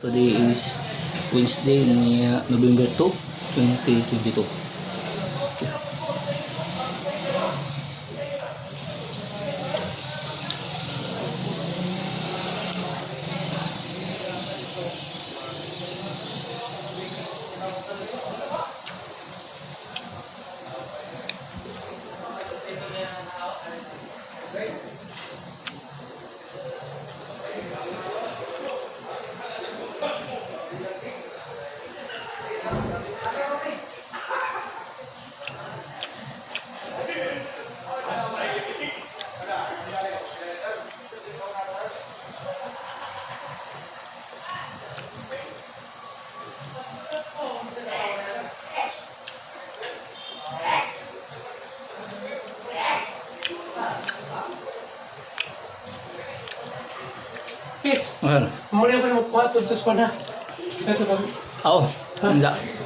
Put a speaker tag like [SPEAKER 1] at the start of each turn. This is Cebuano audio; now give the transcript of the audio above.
[SPEAKER 1] Today is Wednesday, November 2, 2022. Okay.
[SPEAKER 2] Fix.
[SPEAKER 1] Ayan.
[SPEAKER 2] Muna ko na magkuha. Tutos ko na. Ito ba?
[SPEAKER 1] Oo, hindi.